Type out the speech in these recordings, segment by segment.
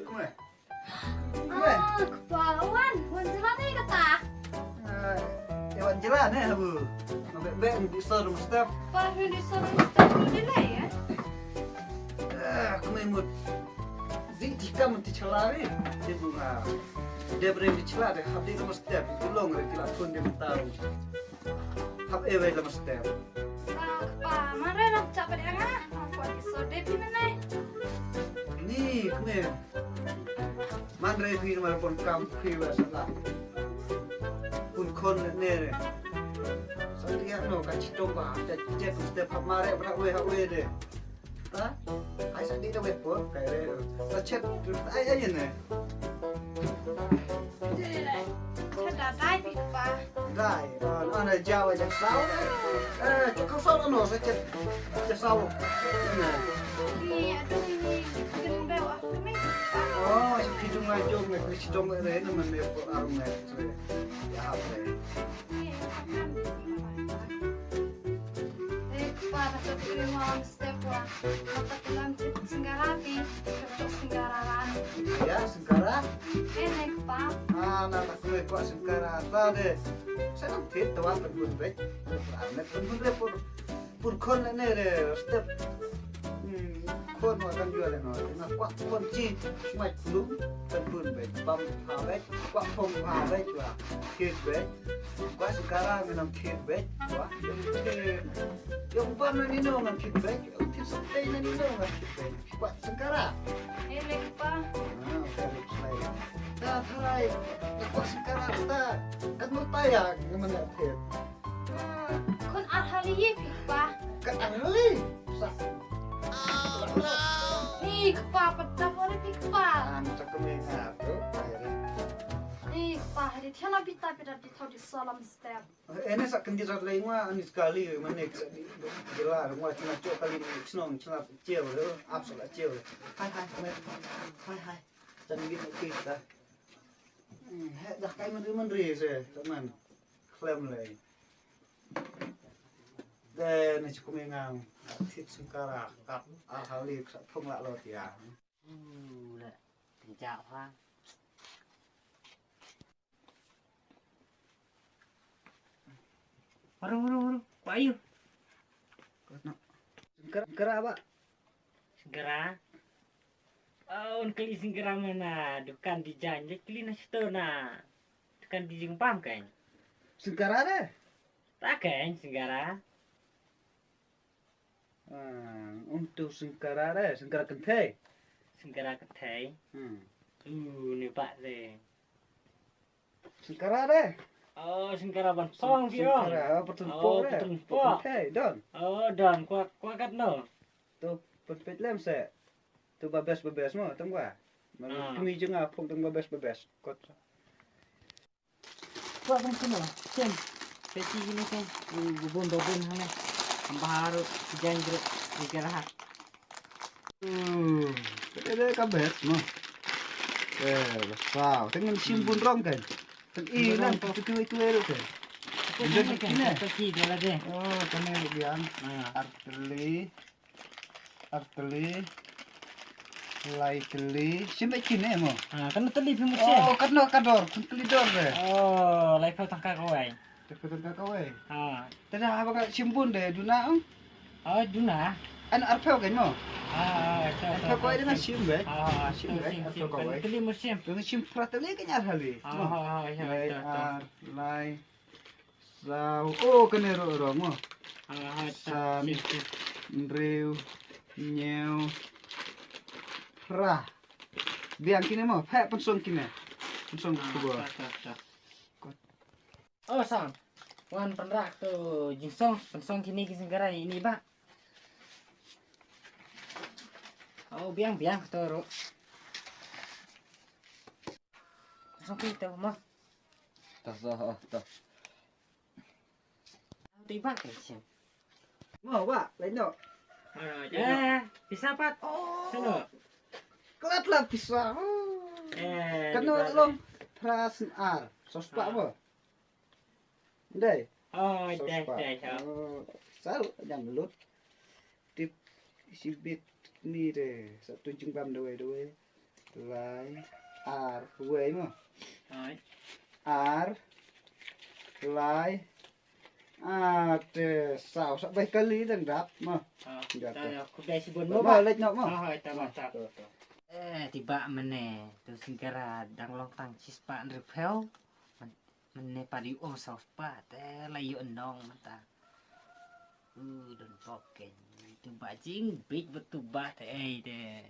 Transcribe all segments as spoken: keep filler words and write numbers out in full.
Kumne. Kumne. Ah, kpa wan, wan jylla ne kata. Ah, eh, wan jylla ne, abu. Nga beh beh ngi dih sor ruh step. Pa ngi dih sor ruh step, ngi dih lai, eh? Ah, kumne mut. Dih ti kam ti chala re. Ti bunga. Dep re ti chala de, hap dih ruh step. Ti long re ti la thun de mata. Hap e wei lam step. Ah, kpa, man re lam chap de nga. Apa di so de pi menai. Ni, kumne. Man re pi mar pon kam pi wa sala. Pun khon ne ne re. Sa dia no ka chitong ba, jet jet step hap mare bra we ha we de. Ha? Ai sa di da we pon kai re. Sa chet ai ai ne. Chet da dai pi kpa. Dai, ah, ah, na jawa ja sau. Eh, tu kau sau no sa chet. Ja sau. Ni adu ni kin be wa kami. Oh, si kidung ai jong ne, si dong re na man ne pon arum ne. Ya apa? Ni akan. Eh, kpa na tu kiri mo. Step wa, mata kilam cit singkara ti, cit singkara ran. Ya, singkara? Eh, ne kpa. Ah, na ta kue kwa singkara ta de. Sa nam tit tawa kan bun bek. Amet kan bun bek pur, pur khon ne ne de step. Hmm, khon wa kan jual no. Na kwa khon ci, smai pulung kan bun bek. Pam ha bek, kwa pom ha bek wa. Tit bek. Kwa singkara ngan nam tit bek. Wa. Yung pam na nino ngan tit bek. Yung tit sa tei na nino ngan tit bek. Kwah sengkara. Eh, leh kpa. Ah, okay, okay. Dah, tharai. Dah kwah sengkara, dah. Kat mutaya, ngemen dah tit. Ah, khun arhali ye pi kpa. Kat arhali. Sa. Ni kpa, pat dah boleh pi kpa. Ah, macam kemeng ah, tu. Ni kpa, hari tiada pita, pita di thau di salam step. Ene sa kyndit rat lei ngwa ani skali mane sa di jela ngwa chna chok kali ni chnong chna chiel ap sa la chiel. Hai hai hai hai. Chan git na kit ta. He dah kai man ri man ri se man. Klem lei. De ne chukum ngang thit sengkara kap a hali sa thong la lo tia. U le tinjak ha. Waru, waru, waru. Ba ayu. Sengkara, sengkara ba. Sengkara. Oh, un kali sengkara mana dukan design. Dia kali na situ na dukan design pam kan. Sengkara deh. Tak kan sengkara. Ah, um tu sengkara deh, sengkara kynthei. Sengkara kynthei. Hmm. Uh, ni pak deh. Sengkara deh. Oh, sengkara ban pong ki ong. Sengkara, oh, patun pong deh. Patun pong. Kynthei, don. Oh, don. Kwa, kwa kat no. Tu, pun pet lem se. Tu babes, babes mo, tang kwa. Kami jong nga pong tang babes, babes. Kot. Kwah ban kino, shem. Peti kino shem. U bubun bubun hangne. Ambahar u jan jero. Ikera ha. Hmm. Peti de ka best mo. Eh, best wow. Tengin shim bun rong kan. Teng i nan tu tu tu tu tu. Peti kine. Peti de la de. Oh, kane biang. Arteli. Ar tylli. Lai tylli. Shim bad kine mo. Ah, kan tylli phi mut shem. Oh, katno ka dor, khun tylli dor re. Oh, lai phew tangka kawei. Lai phew tangka kawei. Ah. Tada haba ka shim bun de duna ong. Oh, duna. An ar phew kan mo. Ah, ar phew kawei de na shim be. Ah, shim be. Ar phew kawei. Tylli mo shim. Duna shim phra tylli kan ar hali. Ah, ah, ah. Lai. Saw, oh, kane ruh ruh mo. Ah, ah, san, hynriew, hynñiew, phra. Biang kine mo, phe pynsong kine. Pynsong kine. Oh, san. Wan pynrak tu jingsong, pynsong kine ki sengkara ini ba. Oh, biang biang tu ruh. Pynsong kine tu mo. Tah, tah, tah. Ti ba kai shem. Mo ba, lai no. Eh, pisa pat. Oh. Sino. Klat la pisa. Oh. Eh, kano long pras ar. Sos pa mo. Dai. Oh, dai, dai. Oh, sal jam lut. Tip sibit ni de. Satu jingbam dawai dawai. Lai, ar, wei mo. Hai. Ar, lai, ar, te, saw, sa bai kali dang dap mo. Ah, Dap, ta dap. Ya, ku dai si bon mo Mo ba. Lek nok mo. Ah, hai, ta ba ta. To, to. Eh, tiba mene, tu singkara dang long tang chispah repel. Men-, mene padi ong saw spah, te la yu nong mata. Uh, don pok ken. Tu ba jing big betu ba te ei de.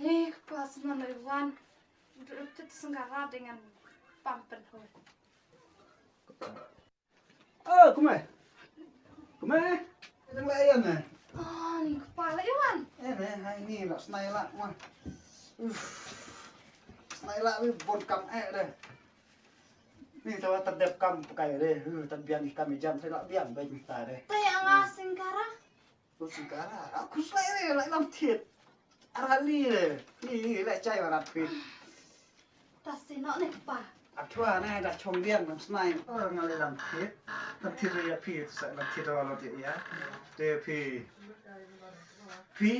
Hei, kpa snan ri wan. Dut tut sngara dengan pam pen hoi. Oh, kumai. Kumai. Dang la ïa ne. Ah, ni kpa la ïa wan. Eh, ne, hai ni la snai la ma. Uff. Snai la wi bon kam eh de. Ni tawa tadep kam pakai de. Hu, tad biang kam jam sai la biang bai ta de. Te anga singkara. Hu singkara. Aku slai de la lam thiet. Arali le. Hi, hi, le chai wa rat phi. Ta si no ne kpa. Atua ne da chong biang nam snai. Or ngal le lam thiet. Lam thiet ya phi sa lam thiet wa lo ti ya. Te phi. Phi.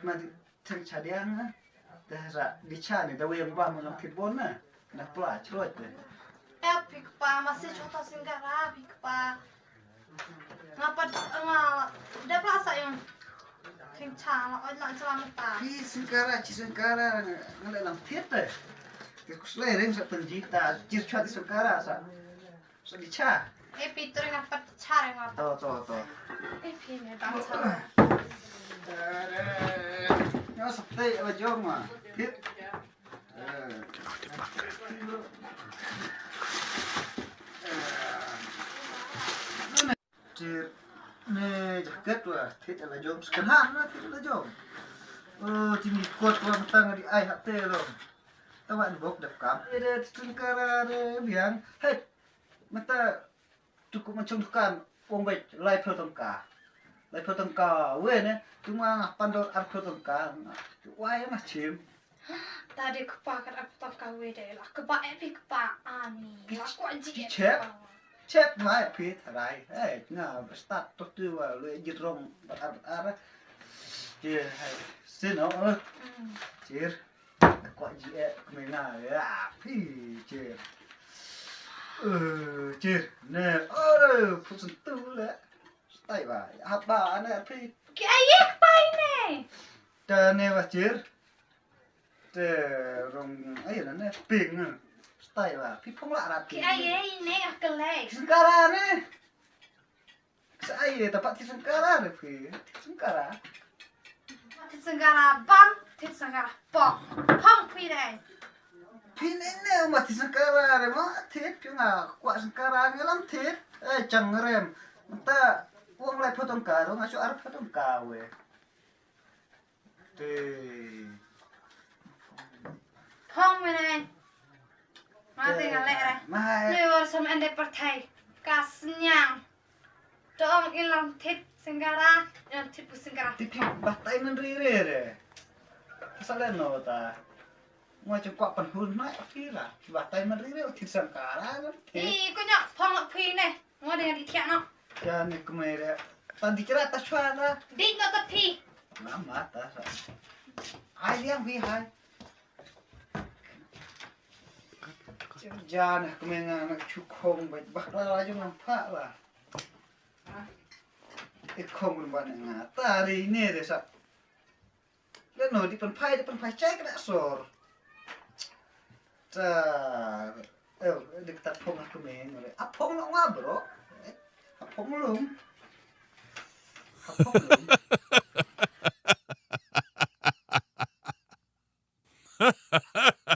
Ma di thang cha diang. Da ra di cha ne da weng ba ma lam thiet bon na. Na pla chrot ne. Eh, phi kpa ma si chota singkara phi kpa. Nga pat nga dep la sa ïong thing cha la oi la cha la mata. Phi singkara, chi singkara nga le lang thiet te. Te kuslei ring sa tan jita, chi cha ti singkara sa. Sa di cha. E pi tu ring nga pat cha ring nga pat. To, to, to. E pi ne dang cha. Nga sa te la jong ma. Thiet. Tir ne jaket wa, thit ala jom, second hand na thit ala jom. Oh, timi kot wa mata nga di ai hate lo. Tawa ni bok dep kam. Ede tun kara de biang. Hei, mata tu ku ma chong dukan, wong bek, lai phew tangka. Lai phew tangka, we ne, tu ma nga pandor ar phew tangka. Wai ma chim. Ta de kpa kat ar phew tangka we de la kba e pi kpa ani. La kwa ji e chep. Chep mai phi tharai. Eh, nga start to tu wa le jit rong ar ar. Ye hai. Sino. Chir. Kwa ji e kmena ya phi chir. Eh, chir. Ne, ore, phu sentu le. Stai ba. Haba ne phi. Ki aye kpa ne. Ta ne ba chir. Te rong ai na ne ping. Stai ba. Phi phong la rat. Ki aye ne ya kelai. Sengkara ne. Sa ai ta pat sengkara ne phi. Sengkara. Thit sengkara bam, thit sengkara pok. Phong phi ne. Phi ne ne ma thit sengkara re ma thit phi nga kwa sengkara ngi lam thit. Eh chang rem. Ta wong lai phew tangka ro nga shu ar phew tangka we. Te. Phong me ne. Ma te nga leh re. Ma hai. Ni wor sam ende partai. Ka snyang. Tong ilang thit sengkara, ilang thit pu sengkara. Ti ti batai men ri re re. Salen no ta. Mo chung kwak pan hun na ki la. Batai men ri re thit sengkara kan thit. Ni ko nyok phong lok phi ne. Mo dengan di thiak no. Ya ni kemai re. Ta di kira ta chwa ta. Di no ta phi. Nama ta sa. Ai liang phi hai. Jan kemai nga nak chukong bai bak la la jong nampak la. Ikong ban nga tari ne de sa. Le no di pen phai di pen phai chai kena sor. Ta eh di kita phong aku meng le. Apong no nga bro. Apong lum. Apong lum.